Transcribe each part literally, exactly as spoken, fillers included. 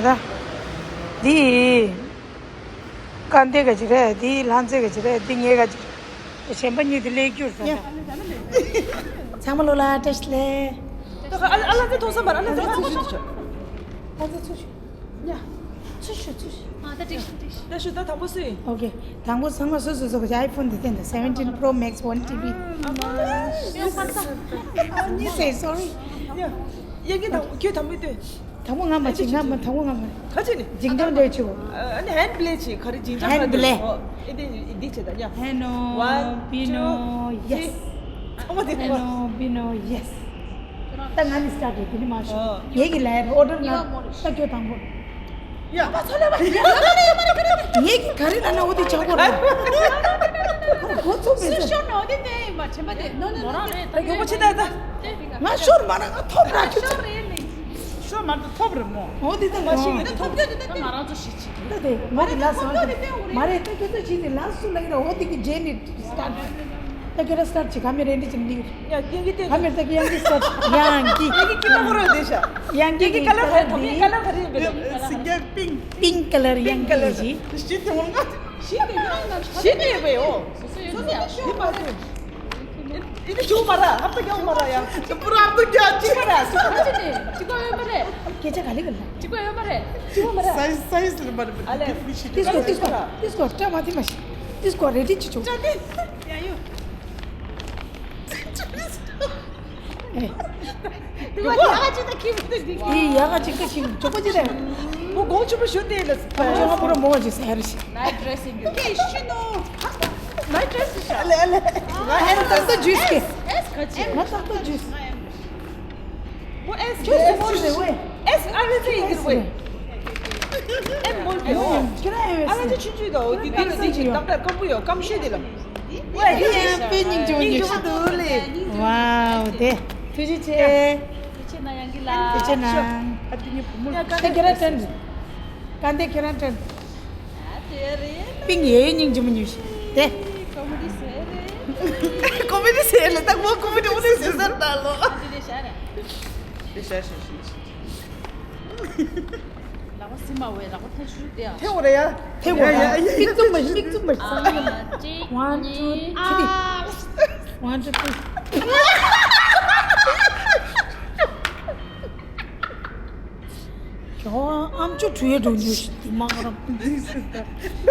ད་འདི་དཀར་འདི་ག་ཅི་རེད། འདི་ལྷ་མཛེས་ག་ཅི་རེད། འདི་ངའི་ག་ཅི་རེད། གཞན་པ་གཉིས་དེ་ལས་རྒྱུར་ཟ། ཡ། ཚང་མ་ལོ་ལ་བཀྲ་ཤིས་བདེ་ལེགས། ཨ་ལ་ཚེ་ཐོག་བསམ་པར། ཨ་ལ་ཚེ་ཚུར་ཤོག་ཨ་ལ་ཚེ་ཚུར་ཤོག་ཡ། ཚུར་ཤོག་ཚུར་ཤོག་ཨ་ད་ཏིག་ཤི་ཏིག་ཤི། ད་ཤོག་ད་དང་པོ་སུ་ཡིན། ཨོ་ཀེ། དང་པོ་ཚང་མ་སོ་སོ་སོ་གི་ཨའི་ཕོན་དེ་བསྟན་ད། seventeen Pro Max one T V། ཨ་མ། ཡ། ཡ། ཡ། ཁྱོད་དང་པོ་ཁྱོད་དང་པོ་སྟོན། དང་པོ་ང་མ་ཅིག་ང་མ། དང་པོ་ང་མ། ག་ཅི་ནི། འཇིང་ཐང་འདྲ་ཆུ། ཨ་ནི་ཧན་བྷི་ལེ་ཆི་ག་རེ་འཇིང་ཐང་ཧན་བྷི་ལེ། ཨེ་འདི་འདི་བྱེད་ད་ཡ། ཧན་ནོ། One, བྷི་two, ནོ། ཡེ་སི། ཚང་མ་དེ། ཧན་ནོ། བྷི་ནོ། ཡེ་སི། ད་ང་ནི་སི་ཊར་ཊི་དེ་ནི་མ་ཤོག་ངེད་ཀྱི་ལའི་ཨོ་ཌར་ང་ད་ཁྱོད་དང་པོ། ཡ། ངེད་ཀྱི་ག་རེ་ལ་ན་འོ་དེ་ཆགས་པོ་རེད། ཁོ་ཚོ་མེད་ཚེ། ཤོར་ནོ་དེ་དེ་མ་ཆེན་པ་དེ་ནོ་ནོ་ནོ། ད་མགྱོགས་པོ་བྱེད་ད་ད། ང་ཤོར་མ་ན་ང་ཐོབ་ར་ཁྱོད་ཚོ། ཤོར་མ་ད་ཐོབ་རེད་མོ། འོ་དེ་ད་ང་ཤིང་དེ་ཐོབ་རྒྱུ་དེ་ད་ང་རང་ཚོ་ཤི་ཆི་ད་དེ་མོ་དེ་ལ་སོང་དེ་མ་རེད། ད་ཁྱོད་ཚོ་ཤི་དེ་ལ་སུ་ལ་ཡིན་ར། འོ་དེ་གི་རྗེས་ནི་སི་ཊར་ཊི། ད་ཁྱོད་ར་སི་ཊར་ཊི་བྱེད་ག་མེད་རེད། འདི་ཅིག་འདི། ཡ་ཡིན་གྱི་དེ། ག་མེད་ད་ཁྱོད་ཡང་གི་སི་ཊར་ཊི་ཡང་གི། ཡིན་གྱི་ཀི་ལ་མོ་ར་དེ་ཤ། ཡང་གི་ཡིན་གྱི་ཀ་ལར་ག་རེ། ཐོག་ཀ་ལར་ག་རེ་ཡིན་པས། ད་སི་ཀ་པིང་། པིང་ཀ་ལར། ཡང་གི་ཡིན་གྱི། ཤི་དེ་འོང་ང་། ཤི་དེ་ཡང་ང་ཤི་དེ་ཡོད་པས་ཡོ། སོ་སོ་ཡོད་ཡོད་པས། ཡིན་པ་དེ། ཡིན་དེ་ཅུང་མ་ར་ཧབ་ཏུ་ཀྱང་མ་ར་ཡ། ཅི་པུ་ར་ཧབ་ཏུ་ཀྱང་ཅི་མ་ར། ཅི་ག་ཅི་ནི་ཅི་ག་ཡོད་མ་རེད། སྐད་ཆ་ག་ལེ་ག་ལ། ཅི་ག་ཡོད་མ་རེད། ཅི་ག་མ་རེད། སའི་ཛི་སའི་ཛི་ལ་མ་རེད། ཨ་ལེ། ཏིས་ཀོ་ཏིས་ཀོ་ཏིས་ཀོ་ཏིས་ཀོ་སྐྲ་མ་དེ་མ་ཤི། ཏིས་ཀོ་རེ་ཌི་ཅི་ཅུང་། ཡ་ཡོ། ཨེ། དེ་བ་ཡ་ག་ཅིག་ད་ཁྱིམ་དུ་འདི། ཨི་ཡ་ག་ཅིག་ད་ཁྱིམ་ཅོག་པོ་ཅི་རེད། མོ་གོང་ཆུ་པོ་ཞུ་དེ་ལ། ད་ཅོག་པོ་ར་མོ་བ་ཅིག་ཟེར་ཞིག་ནའི་ཊི་ཌི་རེ་སིང་གི། ཀེ་ཤི་ནོ། ནའི་ཊི་ཌི་རེ་སིང་ཤ། ཨ་ལེ་ཨ་ལེ། ང་ཨེ་ཏག་ཏག་ཇུས་ཀེ། ཨེས་ག་ཅི། ང་ཏག་ཏག་ཇུས། མོ་ཨེས་ཁྱོད་སུ་མོ་རེད་ཝེ། ཨེས་ཨ་རེ་ཙེ་ཡིན་གྱི་ཝེ། ཨེ་མོ་ལ་ཡོ། ཁྱོད་རང་ཨེ་ཝེ། ཨ་རེ་ཙེ་ཆུང་ཆུང་དང་འོ་དེ་དེ་ལ་དེ་ཅིག་ཏག་ཏག་སྐམ་པོ་ཡོ། སྐམ་ཤོས་དེ་ལ། ཝེ་དེ་ཡང་དཔེ་སྙིང་རྗེ་པོ་ཉོས་ཤིག་ཝའོ། དེ་ཐུགས་རྗེ་ཆེ། ཐུགས་རྗེ་ཆེ་ན་ཡང་གི་ལ། ཐུགས་རྗེ་ཆེ་ན། ཨ་དེ་ངའི་བུ་མོ་ལ། ད་ཁྱེད་རང་དྲན། དཀར་འདི་ཁྱེད་རང་དྲན། ཨ་དེ་རེད། པིང་ཡེ་ཡེ་སྙིང་རྗེ་མོ་ཉོས་ཤིག་དེ། ཀོ་མེ་ཌི་ཟེར་རེད། ཀོ་མེ་ཌི་ཟེར་ལེ། ད་མོ་ཀོ་མེ་ཌི་མོ་ནས་ཟེར་ཟེར་ད་ལོ། ཨ་དེ་ལས་ཤ་རེད། དེ་ཤ་ཤ་ཤ་ཤ། ལག་པ་སིམ་པ་བས་ལག་པ་ཐལ་ཤུར་དེ་ཨ། ཐལ་བ་རེད་ཡ། ཐལ་བ་རེད་ཡ། མིག་བཙུམ་མ་མིག་བཙུམ་མ། ཨ་གཅིག One, two, གཉིས། Three. One, two, three. ཁྱོད་ཨམ་ཅོག་བྲུས་ཡས་འགྲོ་ཉོས་ཤིག་དེ་མ་ར།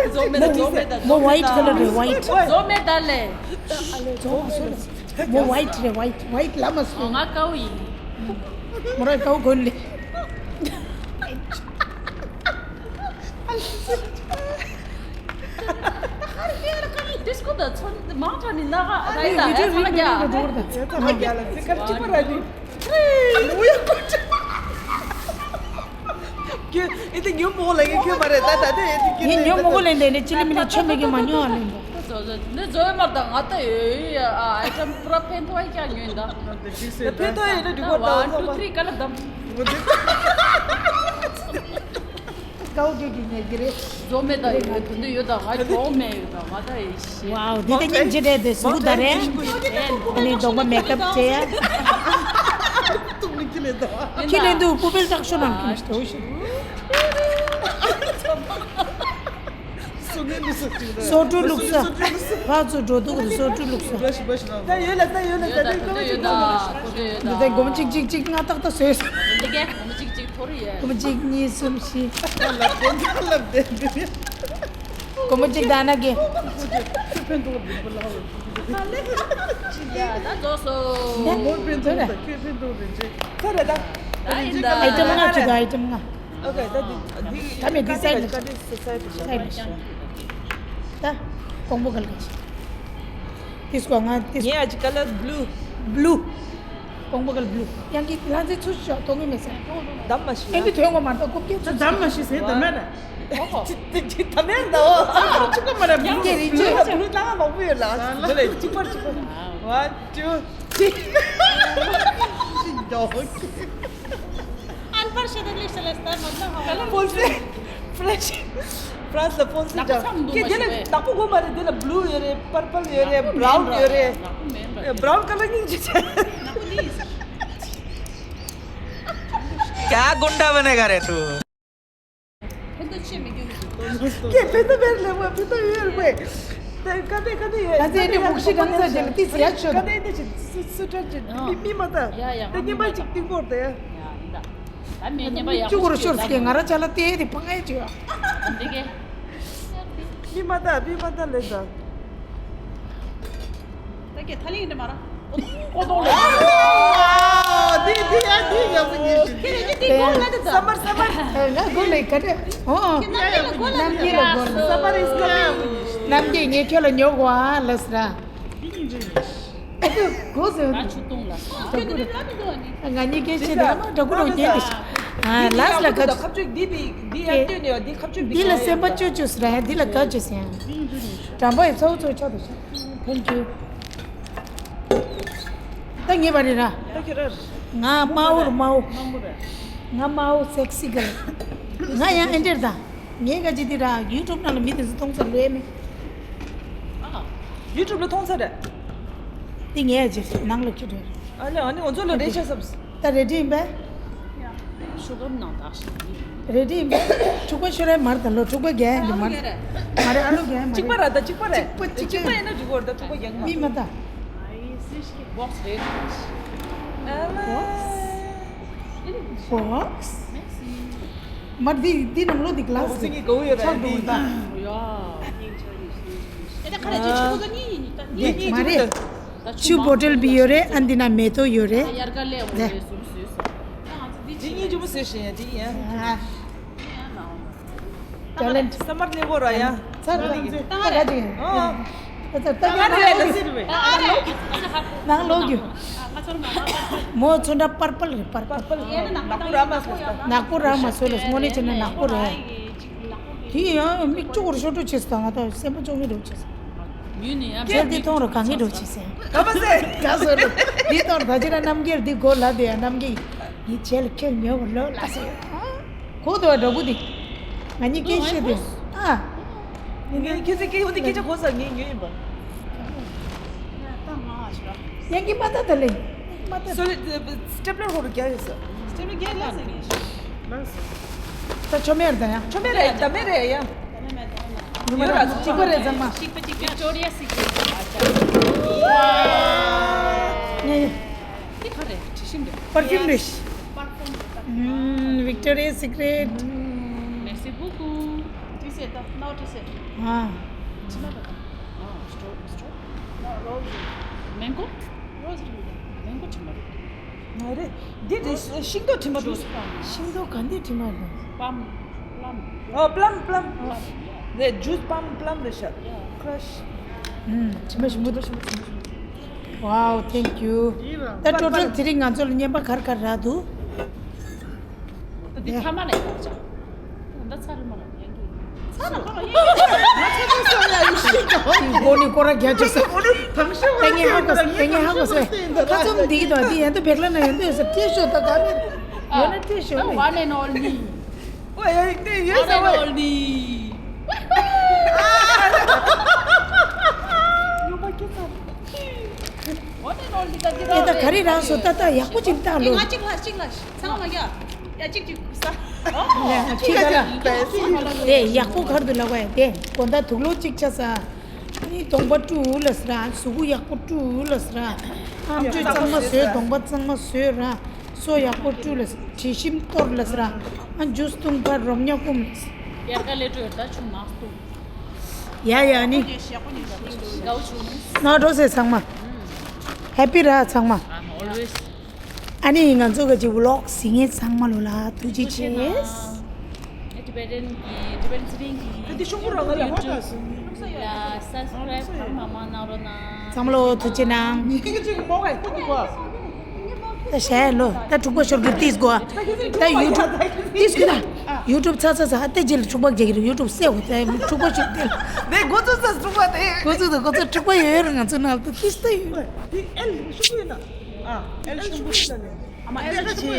བཟོ་མེད་ད། བཟོ་མེད་ད། མོ་ཝའིཊ་ཁ་ལར་རེད། ཝའིཊ། བཟོ་མེད་ད་ལེ། བཟོ་མ་བཟོ་ལ། མོ་ཝའིཊ་རེད། ཝའིཊ། ཝའིཊ་ལ་མ་སོ། ང་ཀའོ་ཡིན། མོ་ར་ཀའོ་གོན་ལེ། ཏིས་ཀོ་ད་ཚོན་མང་དྲགས་ནི་ན་ག་ར་ཡིན་ད། ཨེ་ཚང་མ་རྒྱ། ཚང་མ་རྒྱ་ལ་ཚིག་ཁ་གཅིག་པ་ར་ནི། ཨུ་ཡ་ཀོ་ཅི། ཁྱོད་ཨེ་དེ་ཉོན་མོངས་ལ་ངས་ཁྱོད་མ་རེད་ད། ད་དེ་ཨེ་དེ་ཁྱོད་ངས་ཉོན་མོངས་ལེན་དེ་ནི་ཅི་ལི་མི་ལི་ཆོ་མེད་གི་མ་ཉོ་ཨ་ལེན་ད། ནི་བཟོ་ཡོད་མ་རེད་ད། ང་ད་ཡོད་ཡོད་ཨ་ཨའི་ཊམ་པུ་ར་ཕན་ཐོགས་ཡ་ཀྱང་ཉོས་ད། ཕན་ཐོགས་ཡོད་ན་འགྲིག་གོ་ད། One, two, three ཀ་ལ་དམ། ཀའོ་གི་གི་ཉེ་གི་རེད། བཟོ་མེད་ད་ཡོད་དུ་འདི་ཡོད་ད། ང་གྲོགས་མེད་ཡོད་ད། ང་ད་ཡེ་ཤེས། ཝའོ། དེ་ད་སྙིང་རྗེ་རེད་དེ། སུ་ད་རེད། ཨ་ནི་གདོང་པ་མེག་ཨབ་བྱས་ཡ། ཁྱི་ལེན་དུ་སྤུ་པེལ་ཏག་ཤོ་ནང་ཁྱི་མི་ཤི་ཏོ་ཤི། སོ་ཀྲུ་ལུགས་ས། ཕ་ཚོ་འགྲོ་འདུག་སོ་ཀྲུ་ལུགས་ས། ད་ཡོད་ལ་ད་ཡོད་ལ་ད་ཡོད་ལ་ད་ཡོད་ལ། འདི་ད་སྒོམ་གཅིག་གཅིག་གཅིག་ང་ཏག་ཏག་བཟོས། འདི་གས་སྒོམ་གཅིག་གཅིག་ཐོར་ཡོད། སྒོམ་གཅིག་གཉིས་གསུམ་བཞི། ལབ་དེ་ལབ་དེ་འདི། སྒོར་མོ་གཅིག་ད་ན་གི། ཁྱོད་ཕན་ཐོགས་ལ་འདུག་པ་ལ་བ། ད་རྫོགས་སོ། མོར་ཕན་ཐོགས་ད་ཁྱོད་ཕན་ཐོགས་རེད་ཅེ། ད་རེད་ད། ད་ཡིན་ད། ཨའི་ཊམ་ལྔ་བྱེད་དོ། ཨའི་ཊམ་ལྔ། ཨོ་ཀེ། ད་འདི་འདི་ད་མེད་འདི་སའི་ཌི་ཀ་འདི་སའི་ཌི་སའི་ཌི། ད་ཀོང་པོ་གལ་ག་ཅི། ཏིས་ཀོ་ང་ཏིས། ངས་ཨ་ཅི་ཀ་ལར་བྷུ་ལུ། བྷུ་ལུ། ཀོང་པོ་གལ་བྷུ་ལུ། ཡང་གི་ལྷ་མཛེས་ཚུར་ཤོག་གཏོང་གི་མེད་ས། འདམ་མ་ཤི་ཡང་གི་ཐོན་གོ་མ་གཏོགས་རྐུབ་ཀྱི་ཚུར། འདམ་མ་ཤི་ཟེར་འདམ་མེད་ལ། ཅི་ཅི་འདམ་མེད་འདའོ། ཅི་ག་མ་ར་ཡང་གི་རིན་ཆེན་ལ་བྷུ་ལུ་ལ་མང་པོ་ཡོད་ལ། འདི་ལ་གཅིག་པར་གཅིག་པར། One, two, three། ཤི་འདའོ། ཨན་པར་ཤེ་དེ་ལི་ཤ་ལེ་སྟར་མ་ན་ཧ་ལ། ཕོལ་སེ། ཕ་རན་སི། ཕ་རན་སི་ལ་ཕོལ་སེ་ལག་པ་ཅང་ཚང་མི་འདུག་མ་ཤེས་པས། དེ་ལ་ནག་པོ་དགོས་མ་རེད། དེ་ལ་བྷུ་ལུ་ཡོད་རེད། པར་པལ་ཡོད་རེད། བྷ་རའུན་ཡོད་རེད། ནག་པོ་མེད་ར། བྷ་རའུན་ཀ་ལར་སྙིང་རྗེ་ཆེ། ནག་པོ་དེ། क्या गुंडा बनेगा रे तू? ཁྱེད་ཕེ་ཏོ་བེར་ལེ་བ་ཕེ་ཏོ་ཡོད་རེད་པས། ད་ག་དེ་ག་དེ་ཡོད། ད་ཚེ་འདི་མུག་ཤི་རང་ཚ་ཅན་ཏི་སི་ཡ་ཆོད། ག་དེ་དེ་ཅི་སུ་སུ་ཏྲ་ཅི་མི་མི་མ་ད། ཡ་ཡ་ད་ངན་པ་ཅིག་ཏིང་པོར་དེ། ཡ་ཡིན་ད། ད་མེད་ངན་པ་ཡག་ཅུ་གོ་རུ་ཤོར་སི་ཀེ་ང་ར་ཅ་ལ་ཏེ་དེ་ཕང་ཨེ་ཅི་ཡ། འདི་གེ། མི་མ་ད་མི་མ་ད་ལེ་ད། ད་ཀྱེ་ཐ་ལིང་འདྲ་མ་ར། ཀོ་ཏོ་ལེ། ཨ། དེ་དེ་ཡ་དེ་ཡ་སི་ཉེ་ཤི། ཁྱེད་ཀྱི་དེ་གོ་ལ་དེ་ད། སམ་པར་སམ་པར། ང་གོ་ལེ་ག་དེ། ཨོ། ཁྱེད་རྣམ་རྒྱལ་ལ་གོ་ལ་དེ་ད། Summer is coming. རྣམ་རྒྱལ་ངས་ཁྱོད་ལ་ཉོ་གོ་ཨ་ལ་སི་ར། དེ་གི་འདྲ་ཉེ་ཤི། ཨ་ཏུ་གོ་ཟེར། ད་ཆུ་བཏུང་ལ། ད་ཁྱེད་གོ་དེ་རེ་ལ་མི་འདུག་ཨ་ནི། ང་གཉིས་ཀའི་ཆེད་དུ་ཨ་མ་དྲ་གུ་རོ་རྒྱན་དེ་ཤི། ཨ་ལ་སི་ལ་ག་ཆུ། ཁ་ཆུ་འདི་འདི་འདི་ཡ་ལྟོས་ནས་འདི་ཁ་ཆུ་འདི་འདི་ལ་ག་སེམས་པ་ཡ་ཅོ་ཅོ་སི་ར་འདི་ལ་ག་ཅོ་སི་ཡ། དྲ་འབག་ཡི་ཚ་བོ་ཚོ་ཆགས་དུ་ཤི། Thank you. ད་ངེས་པ་རེད་ར། ད་ཁྱེད་ར། ང་དམར་པོ་རེད་དམར་པོ། དམར་པོ་རེད། ང་དམར་པོ་སེག་སི་གལ། ང་ཡང་ཨེ་འདྲེར་ད། ངས་ག་ཅི་དེ་ར་ཡུ་ཊུབ་ནང་ལ་མི་དེ་ཚོ་མཐོང་ཚར་ལོས་མེད། ཨ། ཡུ་ཊུབ་ལ་མཐོང་ཚར་རེད། དེ་ངས་ཨེ་ཅི་ནང་ལ་ཁྱེར་རེད། ཨ་ལེ་ཨ་ནི་ང་ཚོ་ལ་རེ་ཆ་སབ། ད་རེ་ཌི་ཡིན་པས། ཤོག་སྒམ་ནང་དག་ཤིག་ཡིན། རེ་ཌི་ཡིན་པས། ཕྲུ་གུ་ཤོར་རེ་མར་ད་ལོ་ཕྲུ་གུ་རྒྱལ་ཡིན་འདི་མར། མ་རེད་ཨ་ལོ་རྒྱལ་མ་རེད། གཅིག་པ་ར་ད་གཅིག་པ་རེད། གཅིག་པ་གཅིག་པ་ཡིན་ན་འགྲིག་གོ་ར་ད་ཕྲུ་གུ་རྒྱལ་གི་མ། མི་མ་ད། བོག་སི་རེད། བོག་སི། མར་འདི་འདི་ནང་ལོ་འདི་ག་ལ་སི། ཆག་འགྲོ་ད། ཡ། ཨེ་ད་ཁ་རེ་ཅི་ཆུ་གོ་ད་གཉིས་ཡིན་ད། འདི་མ་རེད། ཆུ་བོ་ཊལ་བི་ཡོད་རེད། ཨ་འདི་ན་མེ་ཏོག་ཡོད་རེད། ཡར་ག་ལས་འོ་རེད་ཟུར་ཟུར་ཟ། འདི་གཉིས་ཆུ་མོ་ཟེར་བཞིན་ཡ་འདི་ཡ། ཊེ་ལེན་ཊི། སམ་པར་ནས་བོ་ར་ཡ། ཚར་རང་ཚོས་ད་ག་ཅིག་ཡིན། ཨོ། ད་ཚར་ད་ག་ད་ཚར་ད་ཟེར་བས། ནང་ལོག་རྒྱུ། མོ་ཚོ་འདྲ་པར་པལ་རེད་པར་པལ། པར་པལ་ནག་པོ་ར་མ་སོས་ད། ནག་པོ་ར་མ་སོས་ལ་དངོས་གནས་བྱས་ན་ནག་པོ་རེད། དེ་ཡང་མིག་ཅོག་རུ་ཤོར་འགྲོ་བྱེད་སོང་ད་ང་ད་སེམས་པ་ཅོག་མི་འགྲོ་བྱེད་སོང་། ཡུལ་ནི་ཡང་ཁྱེད་འདི་མཐོང་རུ་གང་གི་འགྲོ་བྱེད་སོང་། ག་པ་སེ། ག་སོ་རུ། འདི་མཐོང་རུ་ད་ཅི་ར་རྣམ་རྒྱལ་འདི་གོ་ལ་དེ་ཡང་རྣམ་རྒྱལ་ཡིན་བྱས་ལ་ཁྱེད་ཉོ་བ་ལོ་ལ་སེ། གོ་དོ་འགྲོ་གུ་འདི། ང་གཉིས་སྐད་བཤད་དེ། ཨ། ངས་ཁྱེད་ཚོའི་སྐད་ཡོང་དེ་སྐད་ཆ་གོ་ས་ངས་ཉོས་ཡིན་པ། ཡང་གི་མ་ད་ད་ལེ། མ་ད། སོ་རི་སི་ཊེབ་ལར་ཧོར་རྒྱ་ཡོད་ས། སི་ཊེབ་ལར་རྒྱ་ལ་ས་ངས། ད་ཆོ་མེར་ད་ཡ། ཆོ་མེར་རེད་ད་མེར་རེད་ཡ། ཉི་མ་ར་གཅིག་པ་རེད་ཚང་མ། གཅིག་པ་གཅིག་པ། ཝའོ། ངས། འདི་ག་རེད། དྲི་ཞིམ་རེད། པར་ཕིའུམ་རེད། པར་ཕིའུམ་རེད། ཨུམ། Victoria's Secret། Merci beaucoup. Tu sais, t'as- non, tu sais. ཨ། ཅི་མ་རེད་ད། ཨ། སི་ཊྲོ་སི་ཊྲོ། No, rose. Mango? Rose རེད། མེན་གོ་དྲི་མ་རེད། མ་རེད། འདི་རེད། ཤིང་ཏོག་དྲི་མ་འདུག་ཤིང་ཏོག་ག་འདི་དྲི་མ་རེད། པམ། པླམ། ཨོ། པླམ། པླམ། པླམ། རེད། ཇུས་པམ་པླམ་རེད་ཤག་ཀྲ་ཤི། ཨུམ། དྲི་མ་ཞིམ་པོ་འདུག Wow, thank you. ད་ཊོ་ཊལ་དེ་རིང་ང་ཚོ་ལ་རྔན་པ་ག་རེ་ག་རེ་རག་འདུག་འདི་ཐ་མ་ལ་ཡོད་ཅག་འདི་ཚ་རི་མ་ལ་ཡང་གི། ཚ་ལ་ཁོ་ལ་ཡང་གི། ང་ཚ་ཚ་སོང་ཡ་ཡི་ཤི་ཀ། འདི་མགོ་ནི་སྐོར་ར་རྒྱག་ཅིག་ས། ད་ངས་ཧ་གོ་ས། ད་ངས་ཧ་གོ་ས། ད་ཚོམ་འདི་གི་དོ་འདི་ཡན་དུ་བེག་ལ་ན་ཡན་དུ་ཡོད་ས་ཏེ་ཤོ་ད་ག་མེད། ཡོད་ན་ཏེ་ཤོ་ནི། One and only. ཨོ་ཡ་ཡིག་ཏེ་ཡོད་ས་བས། One and only. ཡོད་པ་ཁྱེད་ཚ། One and only. ད་གི་ད་ད་ག་རེ་རང་སོ་ད་ད་ཡག་པོ་ཅིག་བཏང་ལོ། ང་གཅིག་ལ་གཅིག་ལ་ཚང་མ་ཡ། ཡ་གཅིག་གཅིག་ས། ཡ་ཁྱི་ག་ལ། དེ་ཡག་པོ་གར་དུ་ལ་བས་དེ་གོ་ད་དུག་ལོག་གཅིག་ཆ་ས། ཨ་ནི་གདོང་པ་བཀྲུ་ལ་ཟེར་ར། གཟུགས་པོ་ཡག་པོ་བཀྲུ་ལ་ཟེར་ར། ཨམ་ཅོག་གཙང་མ་བཟོས། གདོང་པ་གཙང་མ་བཟོས་ར། སོ་ཡག་པོ་བཀྲུ་ལ་ཟེར། དྲི་ཞིམ་གཏོར་ལ་ཟེར་ར། ཨ་ཇུས་བཏུང་ཕར་རོ་མྱག་སྐུམ། ཡར་ག་ལས་བྲོས་ད་ཆུ་མ་བཏུང་། ཡ་ཡ་ནི། དགའ་བོ་བྱུང་། ནོ་འགྲོ་ཟེར་ཚང་མ། ཧེ་པི་ར་ཚང་མ། I'm always. ཨ་ནི་ང་ཚོ་ག་ཅིག་ཝི་ལོག་གཟིགས་མཁན་ཚང་མ་ལོ་ལ་ཐུགས་རྗེ་ཆེ། Tibetan གི་Tibetan ཚེ་རིང་གི་ད་འདི་ཤོག་བུ་རང་ལ་ལ་ཧོ་ད་སུ་ལ་subscribe གང་མང་མང་གནང་རོགས་གནང་། ཚང་མ་ལོ་ཐུགས་རྗེ་གནང་། ཉི་ཁ་ཅིག་མོ་ག་ཁོ་ཅིག་གོ། ད་ཞལ་ལོ་ད་འཁྲུག་པ་ཤོར་གི་ཏིས་གོ། ད་ཡུ་ཊུབ་ཏིས་གོ་ད་ཡུ་ཊུབ་ཚ་ཚ་ཚ་ཏེ་རྗེས་ལ་འཁྲུག་པ་རྒྱག་གི་རེད། ཡུ་ཊུབ་སེ་གོ་ད་འཁྲུག་པ་ཤོར་ཏེ། དེ་འགོ་ཚུགས་ཚ་འཁྲུག་པ་དེ། འགོ་ཚུགས་ཚ་འགོ་ཚུགས་འཁྲུག་པ་ཡོད་ཡོད་རེད། ང་ཚོ་ནང་ལ་ཏིས་ད་ཡོད་རེད། དེ་ཨེལ་ཤོག་གུ་ཡིན་ན། ཨ་ཨེལ་ཤོག་གུ་ཡིན་ན་ལེ། ཨ་མ་ཨེལ་ཤོག་གུ།